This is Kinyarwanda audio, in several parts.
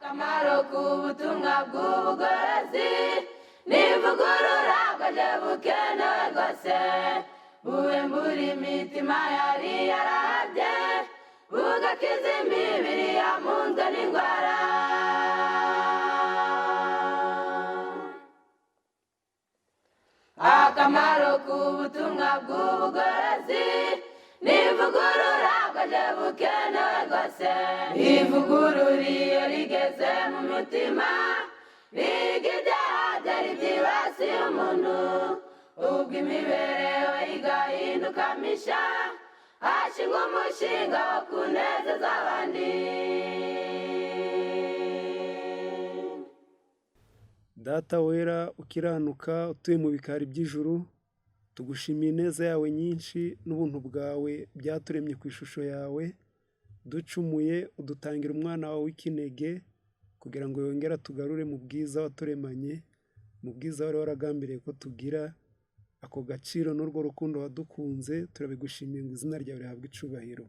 Akamaro k'ubutumwa bw'ubugorozi n'ivugurura bwaje bukenewe rwose, buhembura imitima yari yarahabye, bugakiza imibiri yamunzwe n'indwara. Akamaro k'ubutumwa bw'ubugorozi n'ivugurura bwaje bukenewe rwose. Ivugurura iyo rigeze mu mutima, riga ibyaha byari byibasiye umuntu, ubwo imibereho igahinduka misha, hashingwa umushinga wo kunezeza abandi. Data wera ukiranuka utuye mu bikari by'ijuru, tugushimiye ineza yawe nyinshi n'ubuntu bwawe byaturemye ku ishusho yawe, ducumuye udutangira umwana wawe w'ikinege kugira ngo yongere atugarure mu bwiza waturemanye, mu bwiza wari waragambiriye ko tugira. Ako gaciro n'urwo rukundo wadukunze turabigushimiye ngo izina ryawe rihabwe icubahiro.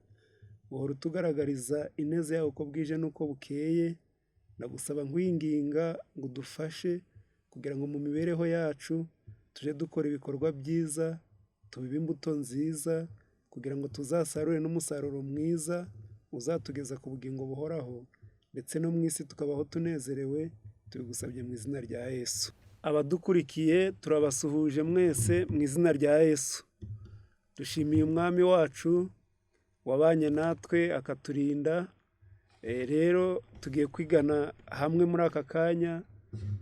Uhora utugaragariza ineza yawe uko bwije n'uko bukeye, ndagusaba nkwinginga ngo udufashe kugira ngo mu mibereho yacu tujye dukora ibikorwa byiza, tubibe imbuto nziza kugira ngo tuzasarure n'umusaruro mwiza uzatugeza ku bugingo buhoraho, ndetse no mu isi tukabaho tunezerewe, tubigusabye mu izina rya Yesu. Abadukurikiye turabasuhuje mwese mu izina rya Yesu. Dushimiye umwami wacu wabanye natwe akaturinda. Rero tugiye kwigana hamwe muri aka kanya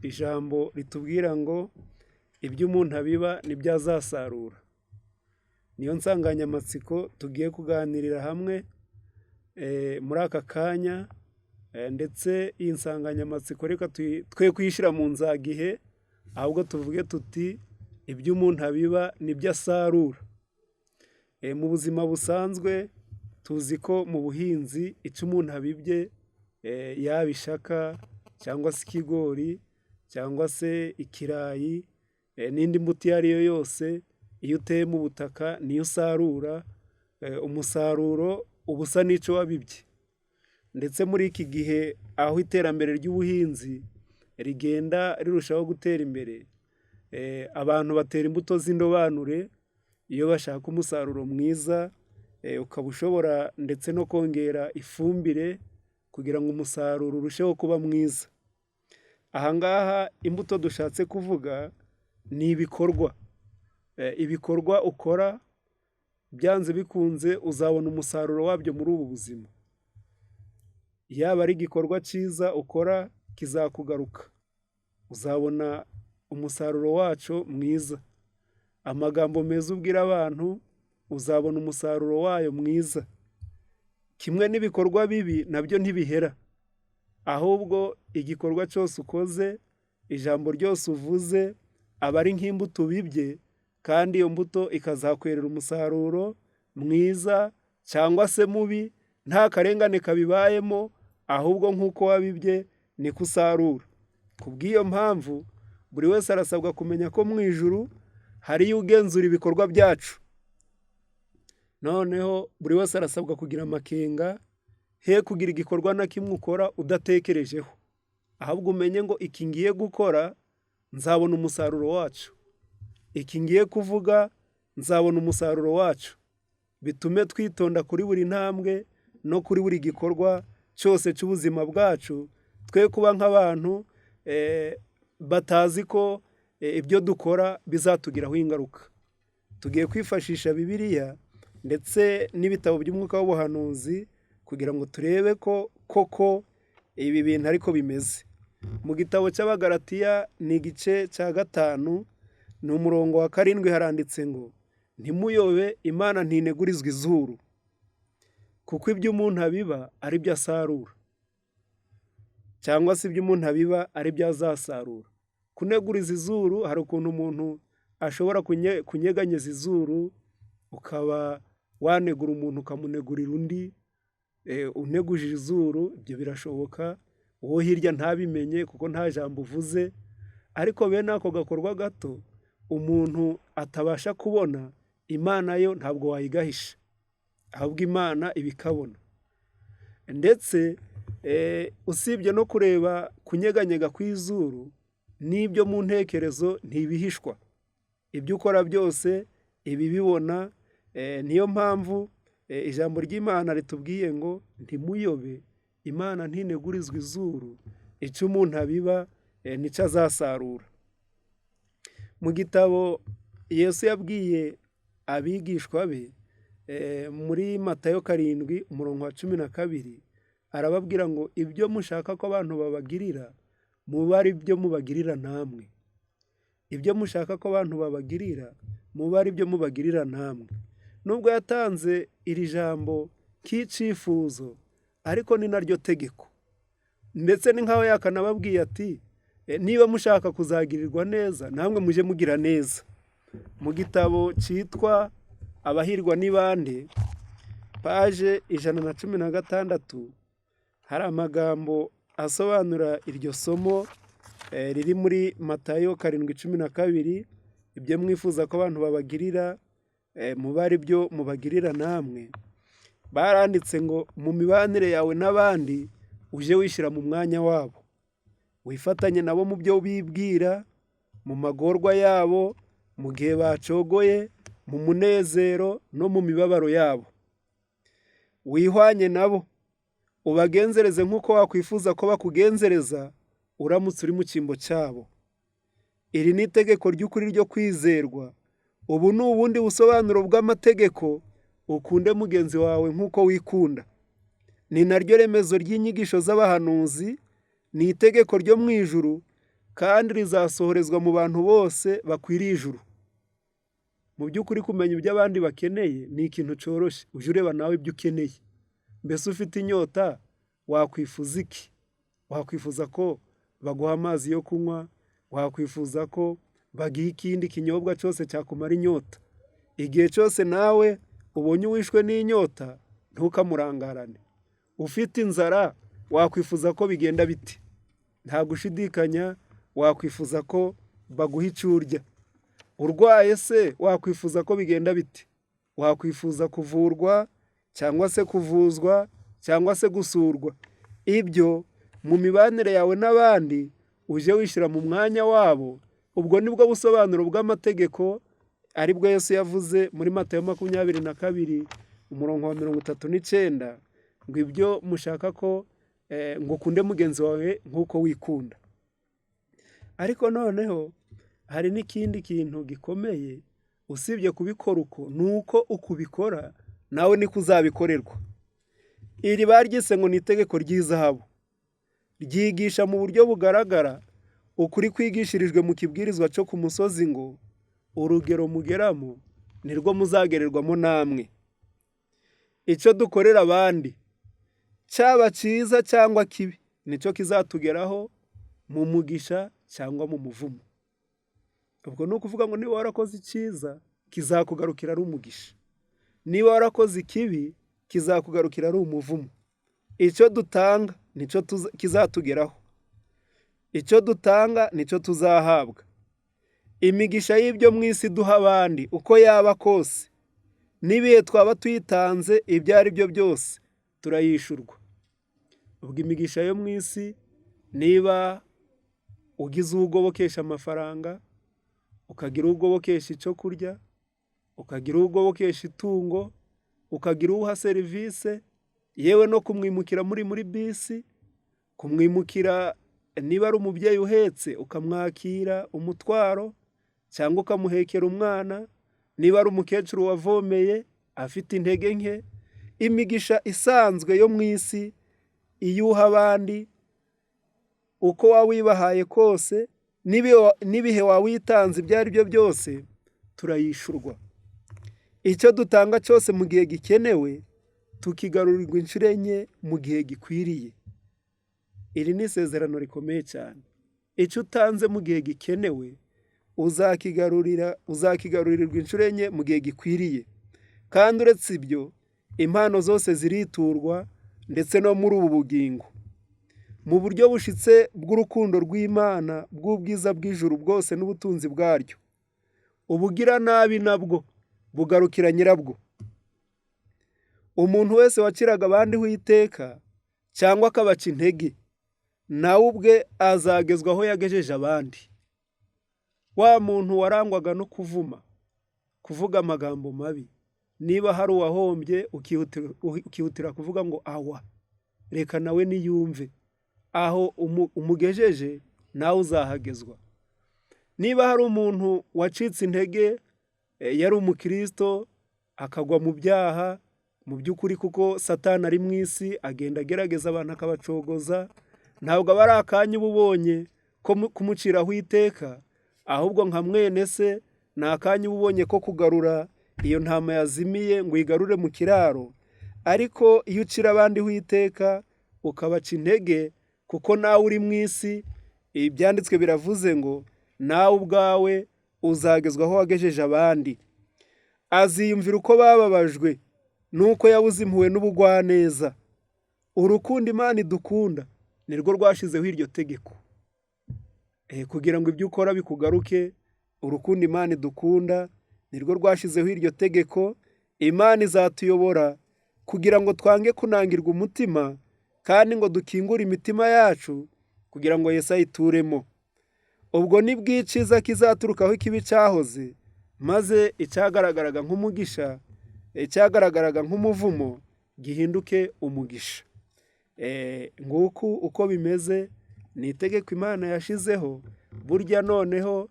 ijambo ritubwira ngo ibyo umuntu abiba nibyo azasarura. Niyo nsanganyamatsiko tugiye kuganirira hamwe muri aka kanya, ndetse iyi nsanganyamatsiko reka twe kuyishyira mu nzagihe, ahubwo tuvuge tuti ibyo umuntu abiba nibyo asarura. Mu buzima busanzwe tuzi ko mu buhinzi icyo umuntu abibye, yaba ishaka cyangwa se ikigori cyangwa se ikirayi n'indi mbuto iyo ari yo yose, iyo uteye mu butaka niyo usarura, umusaruro uba usa n'icyo wabibye. Ndetse muri iki gihe aho iterambere ry'ubuhinzi rigenda rirushaho gutera imbere, abantu batera imbuto z'indobanure iyo bashaka umusaruro mwiza, ukaba ushobora ndetse no kongera ifumbire kugira ngo umusaruro urusheho kuba mwiza. Aha ngaha imbuto dushatse kuvuga ni ibikorwa. Ibikorwa ukora byanze bikunze uzabona umusaruro wabyo muri ubu buzima. Yaba ari igikorwa cyiza ukora kizakugaruka, uzabona umusaruro wacyo mwiza. Amagambo meza ubwira abantu uzabona umusaruro wayo mwiza. Kimwe n'ibikorwa bibi nabyo ntibihera, ahubwo igikorwa cyose ukoze, ijambo ryose uvuze, aba ari nk'imbuto ubibye, kandi iyo mbuto ikazakwerera umusaruro mwiza cyangwa se mubi, nta karengane kabibayemo, ahubwo nk'uko wabibye niko usarura. Ku bw'iyo mpamvu buri wese arasabwa kumenya ko mu ijuru hariyo ugenzura ibikorwa byacu. Noneho buri wese arasabwa kugira amakenga, he kugira igikorwa na kimwe ukora udatekerejeho, ahubwo umenye ngo iki ngiye gukora nzabona umusaruro wacyo, iki ngiye kuvuga nzabona umusaruro wacyo. Bitume twitonda kuri buri ntambwe no kuri buri gikorwa cyose cy'ubuzima bwacu, twe kuba nk'abantu batazi ko ibyo dukora bizatugiraho ingaruka. Tugiye kwifashisha Bibiliya ndetse n'ibitabo by'umwuka w'ubuhanuzi kugira ngo turebe ko koko ibi bintu ariko bimeze. Mu gitabo cy'Abagalatiya ni igice cya 5, ni umurongo wa 7, haranditse ngo ntimuyobe, Imana ntinegurizwa izuru, kuko ibyo umuntu abiba ari byo asarura, cyangwa se ibyo umuntu abiba ari byo azasarura. Kuneguriza izuru, hari ukuntu umuntu ashobora kunyeganyeza izuru, ukaba wanegura umuntu ukamunegurira undi, unegujije izuru, ibyo birashoboka, uwo hirya ntabimenye kuko nta jambo uvuze, ariko bene ako gakorwa gato umuntu atabasha kubona, Imana yo ntabwo wayigahisha, ahubwo Imana ibikabona. Ndetse Usibye no kureba kunyeganyega kw'izuru, n'ibyo mu ntekerezo ntibihishwa. Ibyo ukora byose ibibibona, niyo mpamvu ijambo ry'Imana ritubwiye ngo ntimuyobe, Imana ntinegurizwa izuru, icyo umuntu abiba nicyo azasarura. Mu gitabo Yesu yabwiye abigishwa be muri Matayo 7 umurongo wa 12, arababwira ngo ibyo mushaka ko abantu babagirira mube ari byo mubagirira namwe. Ibyo mushaka ko abantu babagirira mube ari byo mubagirira namwe. Nubwo yatanze iri jambo nk'icyifuzo, ariko ni naryo tegeko. Ndetse ni nk'aho yakanababwiye ati niba mushaka kuzagirirwa neza namwe mujye mugira neza. Mu gitabo cyitwa Abahirwa ni bande, paje 116, hari amagambo asobanura iryo somo riri muri Matayo 7:12, ibyo mwifuza ko abantu babagirira mube ari byo mubagirira namwe. Baranditse ngo mu mibanire yawe n'abandi ujye wishyira mu mwanya wabo, wifatanye nabo mu byo bibwira, mu magorwa yabo, mu gihe bacogoye, mu munezero no mu mibabaro yabo. Wihwanye nabo, ubagenzereze nk'uko wakwifuza ko bakugenzereza uramutse uri mu cyimbo cyabo. Iri ni itegeko ry'ukuri ryo kwizerwa. Ubu ni ubundi busobanuro bw'amategeko, ukunde mugenzi wawe nk'uko wikunda. Ni naryo remezo ry'inyigisho z'abahanuzi, ni itegeko ryo mu ijuru kandi rizasohorezwa mu bantu bose bakwiriye ijuru. Mu by'ukuri kumenya ibyo abandi bakeneye ni ikintu cyoroshye, ujye ureba nawe ibyo ukeneye. Mbese ufite inyota wakwifuza iki? Wakwifuza ko baguha amazi yo kunywa, wakwifuza ko baguha ikindi kinyobwa cyose cyakumara inyota. Igihe cyose nawe ubonye uwishwe n'inyota ntukamurangarane. Ufite inzara wakwifuza ko bigenda bite? Nta gushidikanya wakwifuza ko baguha icyo urya. Urwaye se wakwifuza ko bigenda bite? Wakwifuza kuvurwa cyangwa se kuvuzwa cyangwa se gusurwa. Ibyo mu mibanire yawe n'abandi ujye wishyira mu mwanya wabo, ubwo nibwo busobanuro bw'amategeko aribwo Yesu yavuze muri Matayo 22 umurongo wa 39, ngo ibyo mushaka ko ngo ukunde mugenzi wawe nk'uko wikunda. Ariko noneho hari n'ikindi kintu gikomeye usibye kubikora uko, ni uko ukubikora nawe niko uzabikorerwa. Iri baryise ngo ni itegeko ry'izahabu, ryigisha mu buryo bugaragara ukuri kwigishirijwe mu kibwirizwa cyo ku musozi ngo urugero mugeramo nirwo muzagererwamo namwe. Icyo dukorera abandi cyaba cyiza cyangwa kibi nicyo kizatugeraho mu mugisha cyangwa mu muvumo. Ubwo ni ukuvuga ngo niba warakoze icyiza kizakugarukira ari umugisha, niba warakoze ikibi kizakugarukira ari umuvumo. Icyo dutanga nicyo kizatugeraho, icyo dutanga nicyo tuzahabwa. Imigisha y'ibyo mu isi duha abandi uko yaba kose, n'ibihe twaba tuyitanze ibyo ari byo byose turayishurwa. Ubwo imigisha yo mu isi, niba ugize uwo ugobokesha amafaranga, ukagira uwo ugobokesha icyo kurya, ukagira uwo ugobokesha itungo, ukagira uwo uha serivisi, yewe no kumwimukira muri bisi, kumwimukira niba ari umubyeyi uhetse ukamwakira umutwaro cyangwa ukamuhekera umwana, niba ari umukecuru wavomeye afite intege nke, imigisha isanzwe yo mu isi iyo uha abandi uko waba uyibahaye kose n'ibihe waba uyitanze ibyo ari byo byose turayishurwa. Icyo dutanga cyose mu gihe gikenewe tukigarurirwa inshuro enye mu gihe gikwiriye. Iri ni isezerano rikomeye cyane. Icyo utanze mu gihe gikenewe uzakigarurira, uzakigarurirwa inshuro enye mu gihe gikwiriye. Kandi uretse ibyo, impano zose ziriturwa ndetse no muri ubu bugingo. Mu buryo bushitse bw'urukundo rw'Imana bw'ubwiza bw'ijuru bwose n'ubutunzi bwaryo. Ubugiranabi nabwo bugarukira nyirabwo. Umuntu wese waciraga abandi ho iteka cyangwa akabaca intege, nawe ubwe azagezwa aho yagejeje abandi. Wa muntu warangwaga no kuvuma, kuvuga amagambo mabi, niba hari uwahombye ukihutira kuvuga ngo awa, reka nawe niyumve, aho umugejeje nawe uzahagezwa. Niba hari umuntu wacitse intege, yari umukristo akagwa mu byaha, mu by'ukuri kuko Satani ari mu isi agenda agerageza abantu akabacogoza, ntabwo aba ari akanya uba ubonye ko kumuciraho iteka, ahubwo nka mwene se ni akanya uba ubonye ko kugarura iyo ntama yazimiye ngo uyigarure mu kiraro. Ariko iyo ucira abandi ho iteka ukabaca intege, kuko nawe uri mu isi, ibyanditswe biravuze ngo nawe ubwawe uzagezwa aho wagejeje abandi. Aziyumvira uko bababajwe nuko yabuze impuhwe n'ubugwaneza. Urukundo Imana idukunda nirwo rwashyizeho iryo tegeko. Kugira ngo ibyo ukora bikugaruke, urukundo Imana idukunda nirwo rwashyizeho iryo tegeko. Imana izatuyobora kugira ngo twange kunangirwa umutima, kandi ngo dukingure imitima yacu kugira ngo Yesu ayituremo. Ubwo nibwo icyiza kizaturukaho ikibi cyahoze, maze icyagaragaraga nk'umugisha, icyagaragaraga nk'umuvumo gihinduke umugisha. Nguku uko bimeze, ni itegeko Imana yashizeho. Burya noneho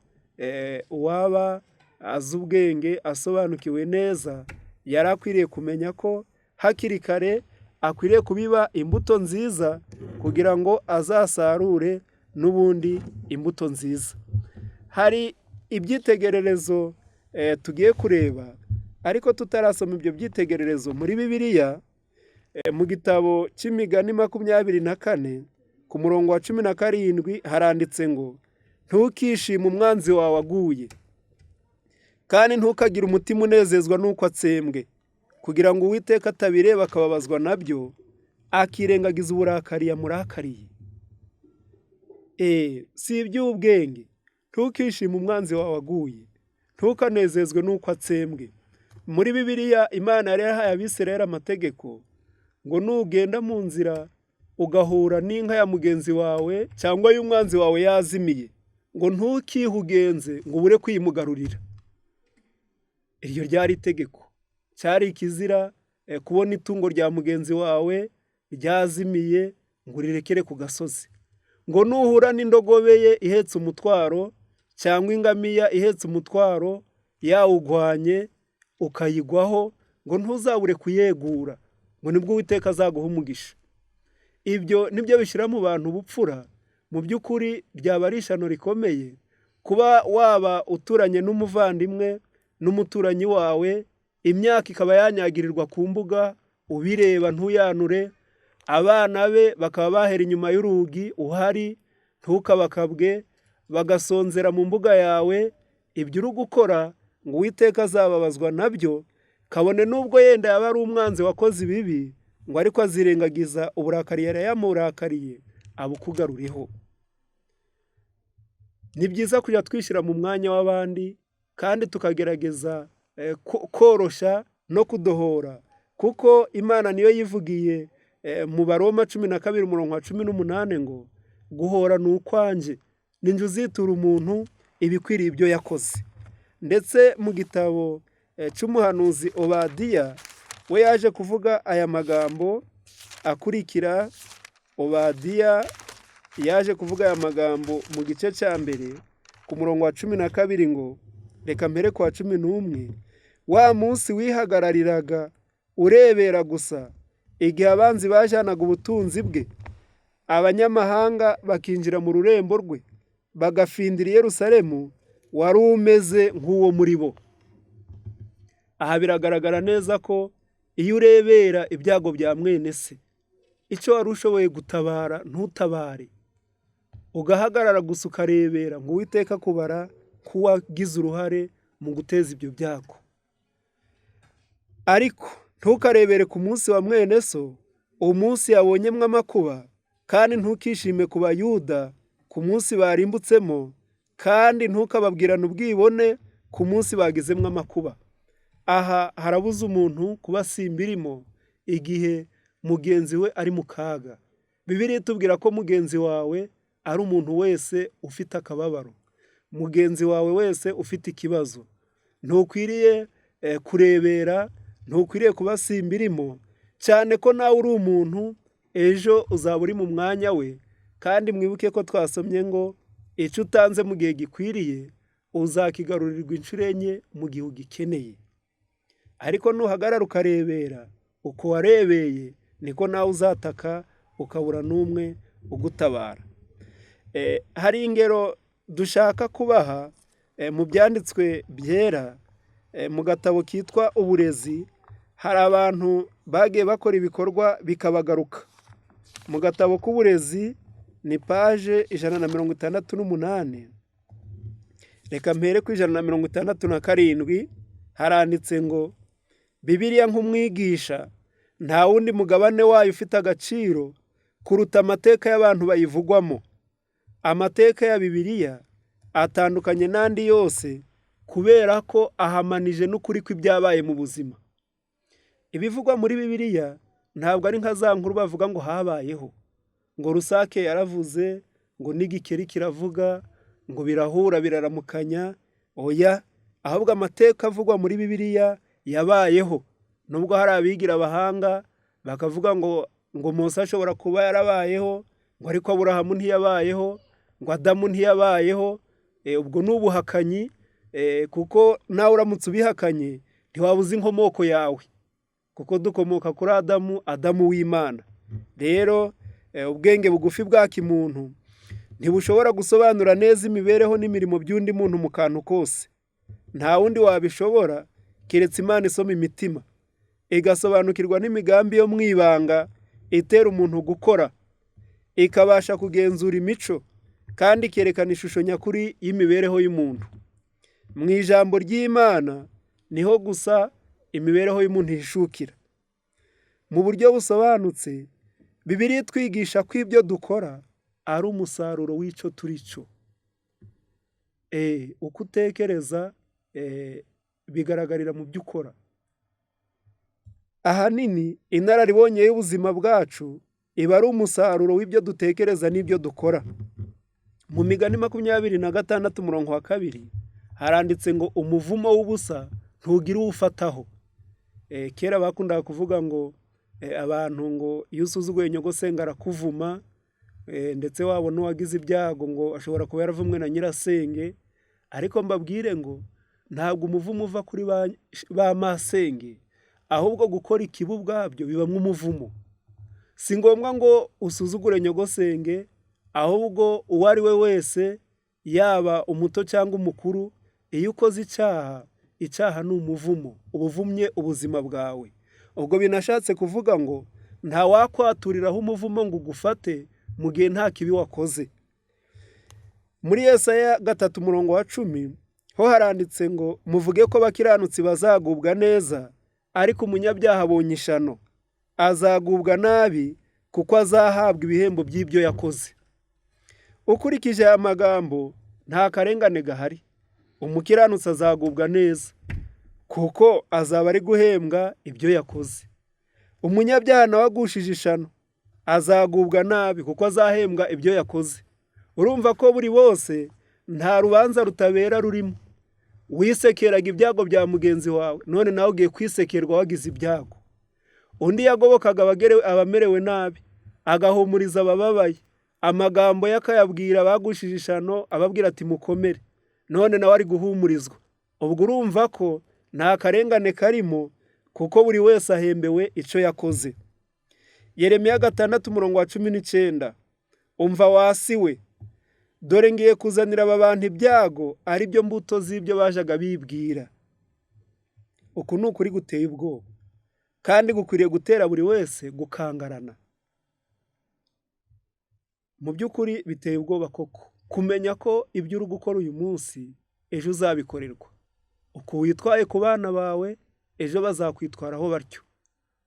uwaba azi ubwenge asobanukiwe neza, yari akwiriye kumenya ko hakiri kare akwiriye kubiba imbuto nziza kugira ngo azasarure n'ubundi imbuto nziza. Hari ibyitegererezo tugiye kureba, ariko tutarasoma ibyo byitegererezo muri Bibiliya, mu gitabo cy'Imigani 24 ku murongo wa 17 haranditse ngo ntukishime umwanzi wawe aguye, kandi ntukagire umutima unezezwa n'uko atsembwe, kugira ngo Uwiteka atabireba akababazwa nabyo, akirengagiza uburakari yamurakariye. Si iby'ubwenge, ntukishime umwanzi wawe aguye, ntukanezezwe n'uko atsembwe. Muri Bibiliya Imana yari yarahaye Abisirayeli amategeko ngo nugenda mu nzira ugahura n'inka ya mugenzi wawe cyangwa y'umwanzi wawe yazimiye, ngo ntukihugenze ngo ubure kuyimugarurira. Iryo ryari itegeko. Cyari ikizira kubona itungo rya mugenzi wawe ryazimiye ngo urirekere ku gasozi. Ngo nuhura n'indogobe ye ihetse umutwaro cyangwa ingamiya ihetse umutwaro yawugwanye ukayigwaho, ngo ntuzabure kuyegura, ngo nibwo Uwiteka azaguha umugisha. Ibyo nibyo bishyira mu bantu ubupfura. Mu by'ukuri byaba ari ishyano rikomeye kuba waba uturanye n'umuvandimwe n'umuturanyi wawe, imyaka ikaba yanyagirirwa ku mbuga ubireba ntuyanure, abana be bakaba bahera inyuma y'urugi uhari ntukabakabwe, bagasonzera mu mbuga yawe. Ibyo uri gukora ngo Uwiteka azababazwa nabyo, kabone n'ubwo yenda yaba ari umwanzi wakoze ibibi, ngo ariko azirengagiza uburakari yari yamurakariye abukugarureho. Ni byiza kujya twishyira mu mwanya w'abandi, kandi tukagerageza koroshya no kudohora, kuko Imana niyo yivugiye mu Baroma 12 umurongo wa 18 ngo guhora ni ukwanjye, ni njye uzitura umuntu ibikwiriye ibyo yakoze. Ndetse mu gitabo cy'umuhanuzi Obadiya, we yaje kuvuga aya magambo akurikira. Obadiya yaje kuvuga aya magambo mu gice cya mbere ku murongo wa 12 ngo reka mbere ku wa 11, wa munsi wihagarariraga urebera gusa igihe abanzi bajyanaga ubutunzi bwe, abanyamahanga bakinjira mu rurembo rwe bagafindira i Yerusalemu, wari umeze nk'uwo muri bo. Aha biragaragara neza ko iyo urebera ibyago bya mwene se, icyo wari ushoboye gutabara ntutabare, ugahagarara gusa ukarebera, ngo Uwiteka akubara k'uwagize uruhare mu guteza ibyo byago. Ariko ntukarebere ku munsi wa mwene so, umunsi yabonyemo amakuba, kandi ntukishime ku Bayuda ku munsi barimbutsemo, kandi ntukababwirane ubwibone ku munsi bagizemo amakuba. Aha harabuza umuntu kuba simbirimo igihe mugenzi we ari mu kaga. Bibiliya itubwira ko mugenzi wawe ari umuntu wese ufite akababaro, mugenzi wawe wese ufite ikibazo. Ntukwiriye kurebera, ntukwiriye kuba simba irimo, cyane ko nawe uri umuntu, ejo uzaba uri mu mwanya we, kandi mwibuke ko twasomye ngo icyo utanze mu gihe gikwiriye uzakigarurirwa inshuro enye mu gihe ugikeneye. Ariko nuhagarara ukarebera, uko warebeye niko nawe uzataka ukabura n'umwe ugutabara. Hari ingero dushaka kubaha mu byanditswe byera, mu gatabo kitwa Uburezi, hari abantu bagiye bakora ibikorwa bikabagaruka. Mu gatabo k'Uburezi ni paje 168, reka mpere ku 167, haranditse ngo Bibiliya nk'umwigisha nta wundi mugabane wayo ufite agaciro kuruta amateka y'abantu bayivugwamo. Amateka ya Bibiliya atandukanye n'andi yose kubera ko ahamanije n'ukuri kw'ibyabaye mu buzima. Ibivugwa muri Bibiliya ntabwo ari nka za nkuru bavuga ngo habayeho, ngo rusake yaravuze, ngo n'igikeri kiravuga, ngo birahura biraramukanya, oya, ahubwo amateka avugwa muri Bibiliya yabayeho. Nubwo hari abigira abahanga bakavuga ngo Mose ashobora kuba yarabayeho, ngo ariko Aburahamu ntiyabayeho, ngo Adamu ntiyabayeho, ubwo ni ubuhakanyi, kuko nawe uramutse ubihakanye ntiwaba uzi inkomoko yawe, kuko dukomoka kuri Adamu, Adamu w'Imana. Rero ubwenge bugufi bwa kimuntu ntibushobora gusobanura neza imibereho n'imirimo by'undi muntu mu kantu kose. Nta wundi wabishobora keretse Imana isoma imitima, igasobanukirwa n'imigambi yo mu ibanga itera umuntu gukora, ikabasha kugenzura imico kandi ikerekana ishusho nyakuri y'imibereho y'umuntu. Mu ijambo ry'Imana niho gusa imibereho y'umuntu ihishukira. Mu buryo busobanutse, Bibiliya itwigisha ko ibyo dukora ari umusaruro w'icyo turi cyo. Uko utekereza bigaragarira mu byo ukora. Ahanini inararibonye y'ubuzima bwacu iba ari umusaruro w'ibyo dutekereza n'ibyo dukora. Mu Migani 26 umurongo wa 2 haranditse ngo umuvumo w'ubusa ntugira uwufataho. Kera bakundaga kuvuga ngo abantu ngo iyo usuzuguye nyogosenge arakuvuma, ndetse wabona uwagize ibyago ngo ashobora kuba yaravumwe na nyirasenge, ariko mbabwire ngo ntabwo umuvumo uva kuri ba masenge, ahubwo gukora ikibi ubwabyo bibamo umuvumo. Si ngombwa ngo usuzugure nyogosenge, ahubwo uwo ari we wese, yaba umuto cyangwa umukuru, iyo ukoze icyaha, icyaha ni umuvumo, uba uvumye ubuzima bwawe. Ubwo binashatse kuvuga ngo nta wakwaturiraho umuvumo ngo ugufate mu gihe nta kibi wakoze. Muri Yesaya 3 umurongo wa 10 ho haranditse ngo muvuge ko abakiranutsi bazagubwa neza, ariko umunyabyaha abonye ishano, azagubwa nabi kuko azahabwa ibihembo by'ibyo yakoze. Ukurikije aya magambo nta karengane gahari, umukiranutsi azagubwa neza kuko azaba ari guhembwa ibyo yakoze. Umunyabyaha nawe agushije ishano azagubwa nabi kuko azahembwa ibyo yakoze. Urumva ko buri bose nta rubanza rutabera rurimo. Wisekeraga ibyago bya mugenzi wawe, none nawe ugiye kwisekerwa wagize ibyago. Undi yagobokaga abamerewe nabi, agahumuriza abababaye, amagambo ye akayabwira abagushije ishano, ababwira ati mukomere, none nawe ari guhumurizwa. Ubwo urumva ko nta karengane karimo kuko buri wese ahembewe icyo yakoze. Yeremiya 6 umurongo wa 19, umva wasi we, dore ngiye kuzanira aba bantu ibyago ari byo mbuto z'ibyo bajaga bibwira. Uku ni ukuri guteye ubwoba kandi gukwiriye gutera buri wese gukangarana. Mu by'ukuri biteye ubwoba koko kumenya ko ibyo uri gukora uyu munsi ejo uzabikorerwa. Uko witwaye ku bana bawe ejo bazakwitwaraho batyo.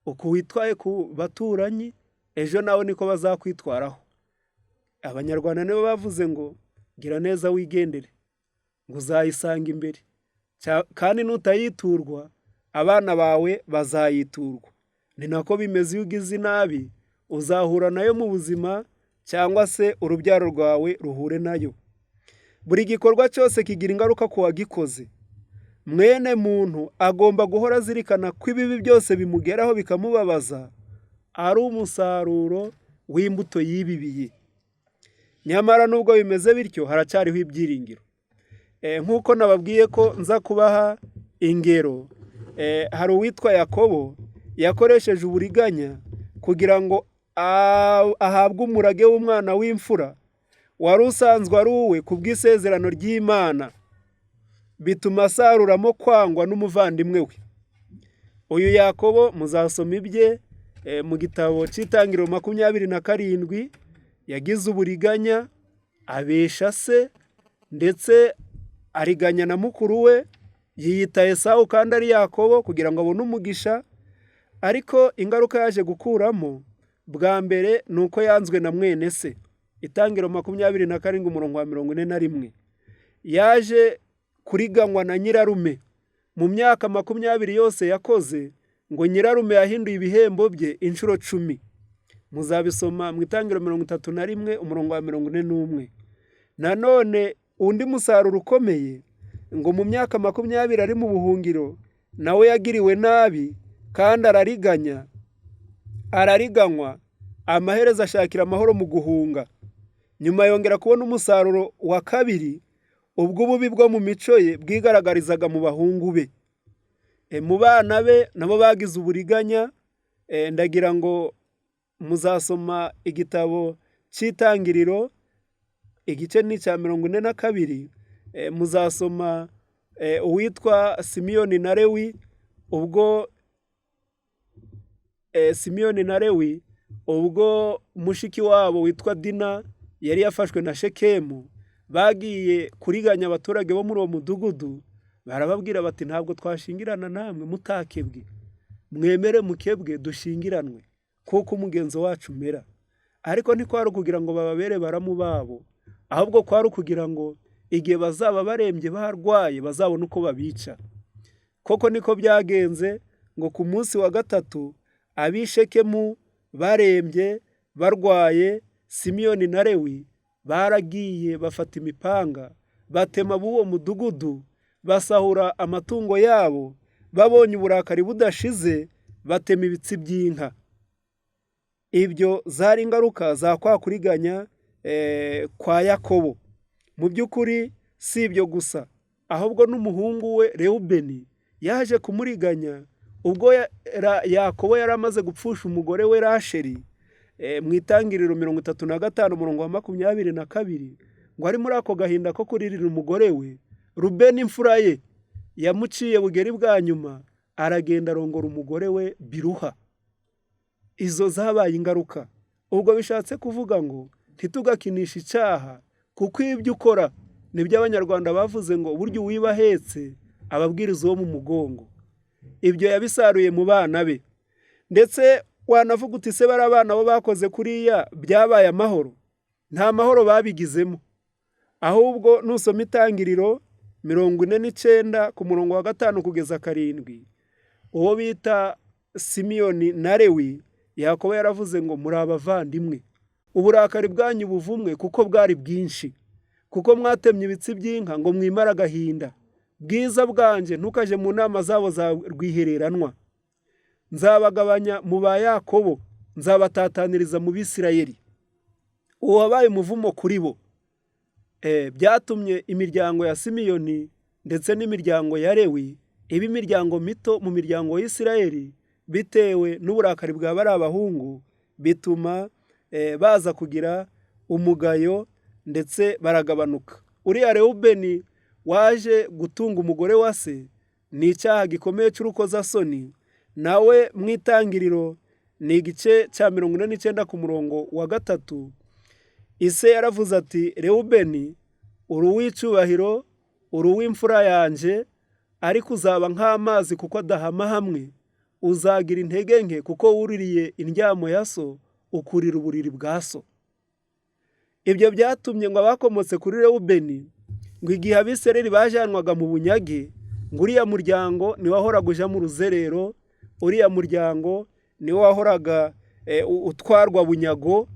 Uko witwaye ku baturanyi ejo nawe niko bazakwitwaraho. Abanyarwanda nibo bavuze ngo gira neza wigendere, ngo uzayisanga imbere, kandi nutayiturwa abana bawe bazayiturwa. Ni nako bimeze iyo ugize inabi Uzahura nayo mu buzima cyangwa se urubyaro rwawe ruhure nayo. Buri gikorwa cyose kigira ingaruka ku wagikoze. Mwene muntu agomba guhora azirikana ko ibibi byose bimugeraho bikamubabaza ari umusaruro w'imbuto yibibiye. Nyamara nubwo bimeze bityo haracyariho ibyiringiro. Nk'uko nababwiye ko nza kubaha ingero, hari uwitwa Yakobo yakoresheje uburiganya kugira ngo ahabwe umurage w'umwana w'imfura wari usanzwe ari uwe ku bw'isezerano ry'Imana, bituma asaruramo kwangwa n'umuvandimwe we. Uyu Yakobo muzasoma ibye mu gitabo cy'Itangiriro 27, yagize uburiganya, abesha se ndetse ariganya na mukuru we, yiyita Esawu kandi ari Yakobo kugira ngo abone umugisha, ariko ingaruka yaje gukuramo bwa mbere ni uko yanzwe na mwene se. Itangiriro 27 umurongo wa 41. Yaje kuriganywa na nyirarume. Mu myaka 20 yose yakoze, ngo nyirarume yahinduye ibihembo bye inshuro 10. Muzabisoma mu Itangiriro 31 umurongo wa 41. Nanone undi musaruro ukomeye, ngo mu myaka 20 ari mu buhungiro, nawe yagiriwe nabi kandi arariganya, arariganywa, amaherezo ashakira amahoro mu guhunga. Nyuma yongera kubona umusaruro wa kabiri, ubwo ububi bwo mu mico ye bwigaragarizaga mu bahungu be. Mu bana be nabo bagize uburiganya, ndagira ngo muzasoma igitabo cy'Itangiriro, igice ni icya 42, muzasoma uwitwa Simiyoni na Lewi, ubwo Simiyoni na Lewi, ubwo mushiki wabo witwa Dina yari yafashwe na Shekemu, bagiye kuriganya abaturage bo muri uwo mudugudu, barababwira bati ntabwo twashingirana namwe mutakebwe, mwemere mukebwe dushingiranwe kuko umugenzo wacu umera. Ariko ntikwari ukugira ngo bababere baramu babo, ahubwo kwari ukugira ngo igihe bazaba barembye barwaye bazabone uko babica. Koko niko byagenze, ngo ku munsi wa gatatu ab'i Shekemu barembye barwaye, Simiyoni na Lewi baragiye bafata imipanga batema b'uwo mudugudu, basahura amatungo yabo, babonye uburakari budashize batema ibitsi by'inka. Ibyo zari ingaruka za kwa kuriganya kwa Yakobo. Mu by'ukuri si ibyo gusa, ahubwo n'umuhungu we Rewubeni yaje kumuriganya ubwo Yakobo yari amaze gupfusha umugore we Rasheli, mu Itangiriro 35 umurongo wa 22, ngo ari muri ako gahinda ko kuririra umugore we, Rubeni imfura ye yamuciye bugeri bwa nyuma, aragenda arongora umugore we Biruha. Izo zabaye ingaruka. Ubwo bishatse kuvuga ngo ntitugakinishe icyaha, kuko ibyo ukora nibyo Abanyarwanda bavuze ngo burya uwiba ahetse ababwiriza uwo mu mugongo. Ibyo yabisaruye mu bana be. Ndetse wanavuga uti se bari abana bo bakoze kuriya byabaye amahoro? Nta mahoro babigizemo. Ahubwo nusoma Itangiriro 49 ku murongo wa 5 kugeza 7, uwo bita Simiyoni na Lewi, Yakobo yaravuze ngo muri abavandimwe, uburakari bwanyu buvumwe kuko bwari bwinshi, kuko mwatemye ibitsi by'inka ngo mwimare agahinda. Bwiza bwanjye ntukaje mu nama zabo za rwihereranwa. Nzabagabanya mu ba Yakobo, nzabatataniriza mu Bisirayeli. Uwo wabaye umuvumo kuri bo. Byatumye imiryango ya Simiyoni ndetse n'imiryango ya Lewi iba imiryango mito mu miryango y'Isirayeli, bitewe n'uburakari bwa bari abahungu, bituma baza kugira umugayo ndetse baragabanuka. Uriya Rewubeni waje gutunga umugore wa se, ni icyaha gikomeye cy'urukozasoni, nawe mu Itangiriro ni igice cya 49 ku murongo wa 3, ise yaravuze ati Rewubeni uri uw'icyubahiro, uri uw'imfura yanjye, ariko uzaba nk'amazi kuko adahama hamwe, uzagira intege nke kuko wuririye indyamo ya so, ukurira uburiri bwa so. Ibyo byatumye ngo abakomotse kuri Rewubeni, ngo igihe Abisirayeli bajanwaga mu bunyage, ngo uriya muryango niwe wahoraga uja mu ruzerero, uriya muryango niwe wahoraga utwarwa bunyago,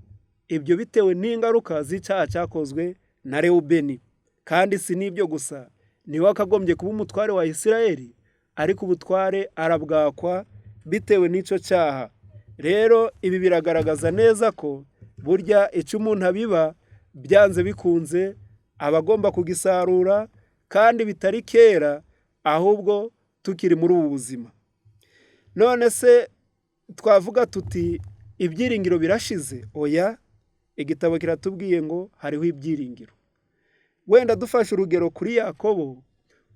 ibyo bitewe n'ingaruka z'icyaha cyakozwe na Rewubeni. Kandi si n'ibyo gusa, niwe wakagombye kuba umutware wa Isirayeli, ariko ubutware arabwakwa bitewe n'icyo cyaha. Rero ibi biragaragaza neza ko burya icyo umuntu abiba byanze bikunze aba agomba kugisarura, kandi bitari kera ahubwo tukiri muri ubu buzima. None se twavuga tuti ibyiringiro birashize? Oya, igitabo kiratubwiye ngo hariho ibyiringiro. Wenda dufashe urugero kuri Yakobo,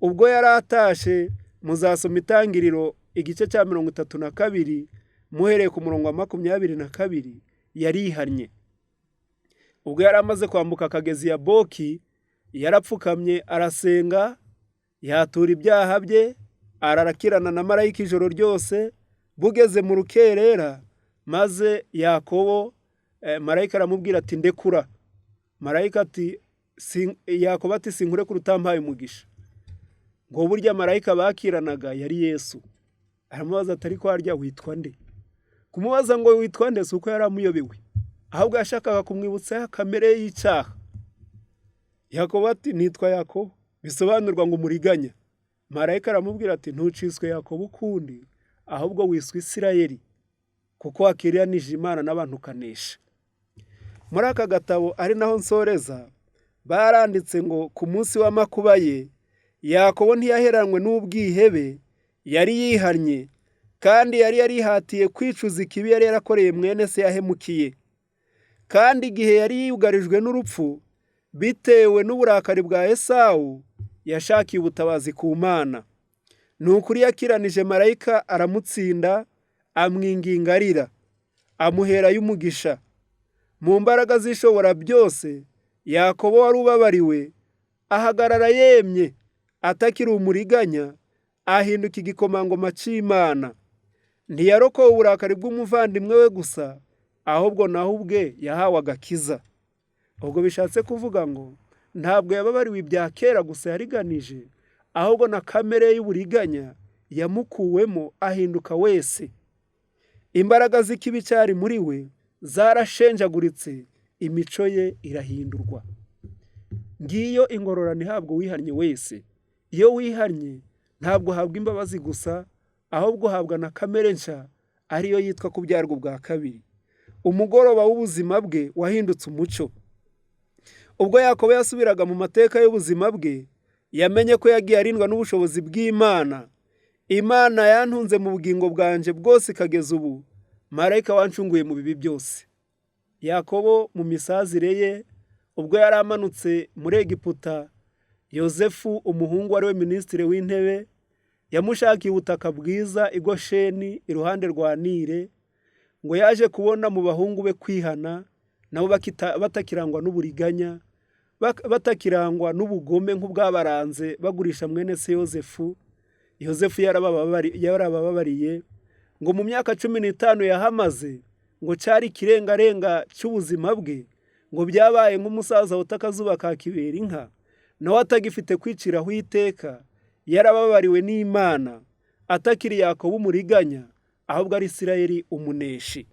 ubwo yari atashe, muzasoma Itangiriro igice cya 32, muhereye ku murongo wa 22, yarihannye. Ubwo yari amaze kwambuka akagezi Yaboki, yarapfukamye arasenga, yatura ibyaha bye, ararakirana na marayika ijoro ryose, bugeze mu rukerera, maze Yakobo marayika aramubwira ati ndekura. Marayika ati Yakobo ati sinkurekura utampaye umugisha. Ngo burya marayika bakiranaga yari Yesu. Aramubaza ati ariko harya witwa nde? Kumubaza ngo witwa nde si uko yari amuyobewe, ahubwo yashakaga kumwibutsa ya kamere y'icyaha. Yakobo ati nitwa Yakobo, bisobanurwa ngo umuriganya. Marayika aramubwira ati ntuciswe Yakobo ukundi, ahubwo wiswe Isirayeli, kuko wakiriranije Imana n'abantu ukanesha. Muri aka gatabo ari naho nsoreza, baranditse ngo ku munsi w'amakuba ye, Yakobo ntiyaheranwe n'ubwihebe, yari yihannye, kandi yari yarihatiye kwicuza ikibi yari yarakoreye mwene se yahemukiye. Kandi igihe yari yugarijwe n'urupfu, bitewe n'uburakari bwa Esawu, yashakiye ubutabazi ku Mana. Ni ukuri yakiranije marayika aramutsinda, amwinginga arira, amuherayo umugisha. Mu mbaraga z'ishobora byose, Yakobo wari ubabariwe, ahagarara yemye, atakiri umuriganya, ahinduka igikomangoma cy'Imana. Ntiyarokowe uburakari bw'umuvandimwe we gusa, ahubwo nawe ubwe yahawe agakiza. Ubwo bishatse kuvuga ngo ntabwo yababariwe ibya kera gusa yariganije, ahubwo na kamere y'uburiganya yamukuwemo ahinduka wese. Imbaraga z'ikibi cyari muri we zarashenjaguritse, imico ye irahindurwa. Ngiyo ingororano ihabwa uwihannye wese. Iyo wihannye ntabwo uhabwa imbabazi gusa, ahubwo uhabwa na kamere nshya ariyo yitwa kubyarwa ubwa kabiri. Umugoroba w'ubuzima bwe wahindutse umucyo. Ubwo Yakobo yasubiraga mu mateka y'ubuzima bwe, yamenye ko yagiye arindwa n'ubushobozi bw'Imana. Imana yantunze mu bugingo bwanjye bwose ikageza ubu, marayika wancunguye mu bibi byose. Yakobo mu misazire ye, ubwo yari amanutse muri Egiputa, Yozefu umuhungu wari we minisitiri w'intebe, yamushakiye ubutaka bwiza i Gosheni iruhande rwa Nile, ngo yaje kubona mu bahungu be kwihana, nabo batakirangwa n'uburiganya, batakirangwa n'ubugome nk'ubwabaranze bagurisha mwene se Yozefu. Yozefu yarabababariye, ngo mu myaka 15 yahamaze, ngo cyari ikirengarenga cy'ubuzima bwe, ngo byabaye nk'umusaza wota akazuba ka kibera inka, nawe atagifite kwiciraho iteka, yarababariwe n'Imana, atakiri Yakobo umuriganya, ahubwo ari Isirayeli umuneshi.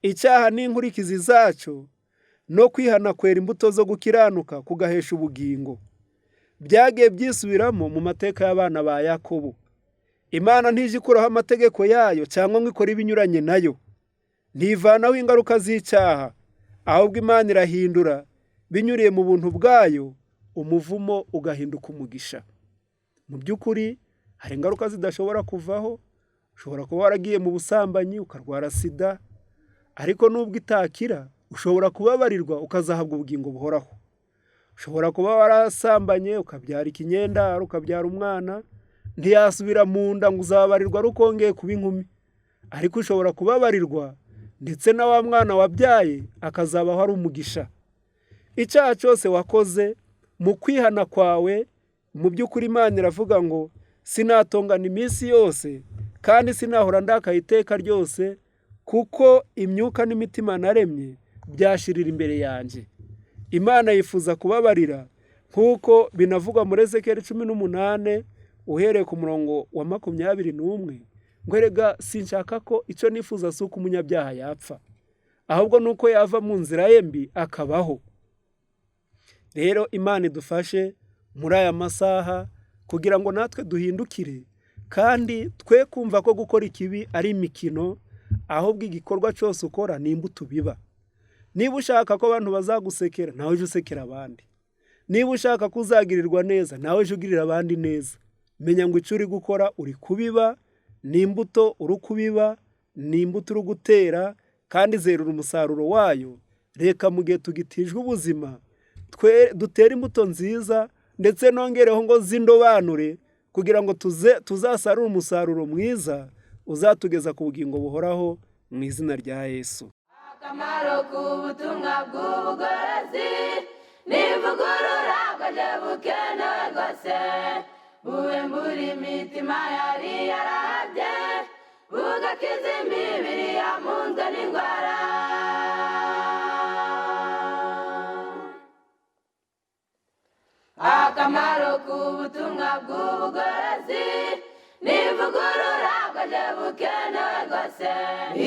Icyaha n'inkurikizi zacyo no kwihana kwera imbuto zo gukiranuka kugahesha ubugingo. Byagiye byisubiramo mu mateka y'abana ba Yakobo. Imana ntijya ikuraho amategeko yayo cyangwa ngo ikore ibinyuranye nayo. Ntivanaho ingaruka z'icyaha, ahubwo Imana irahindura binyuriye mu buntu bwayo, umuvumo ugahinduka umugisha. Mu by'ukuri hari ingaruka zidashobora kuvaho, ushobora kuba waragiye mu busambanyi ukarwara sida, ariko nubwo itakira ushobora kubabarirwa ukazahabwa ubugingo buhoraho. Ushobora kuba warasambanye ukabyara ikinyendaro, ukabyara umwana, ntiyasubira mu nda ngo uzabarirwa ari uko wongeye kuba inkumi, ariko ushobora kubabarirwa ndetse na wa mwana wabyaye akazabaho ari umugisha. Icyaha cyose wakoze mu kwihana kwawe, mu by'ukuri Imana iravuga ngo sinatongana iminsi yose kandi sinahora ndakaye iteka ryose, kuko imyuka n'imitima naremye byashirira imbere yanjye. Imana yifuza kubabarira nk'uko binavugwa muri Ezekiyeli 18 uhereye ku murongo wa 21, Ngo erega sinshaka ko icyo nifuza si uko umunyabyaha yapfa, ahubwo ni uko yava mu nzira ye mbi akabaho. Rero Imana idufashe muri aya masaha kugira ngo natwe duhindukire, kandi twe kumva ko gukora ikibi ari imikino, ahubwo igikorwa cyose ukora ni imbuto ubiba. Niba ushaka ko abantu bazagusekera, nawe ujye usekera abandi. Niba ushaka ko uzagirirwa neza, nawe ujye ugirira abandi neza. Menya ngo icyo uri gukora uri kubiba, ni imbuto uri kubiba, ni imbuto uri gutera, kandi zerura umusaruro wayo. Reka mu gihe tugitijwe ubuzima, twe dutere imbuto nziza, ndetse nongereho ngo z'indobanure, kugira ngo tuzasarure umusaruro mwiza uzatugeza ku bugingo buhoraho mu izina rya Yesu. Akamaro k'ubutumwa bw'ubugorozi n'ivugurura bwaje bukenewe rwose, buhembura imitima yari yarahabye, bugakiza imibiri yamunzwe n'indwara. Akamaro k'ubutumwa bw'ubugorozi n'ivugurura bwaje bukenewe rwose,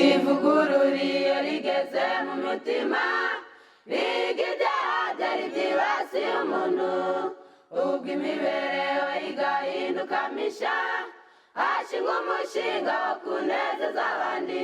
ivugurura iyo rigeze mu mitima, riga ibyaha byari byibasiye umuntu, ubwo imibereho igahinduka misha, hashingwa umushinga wo kunezeza abandi.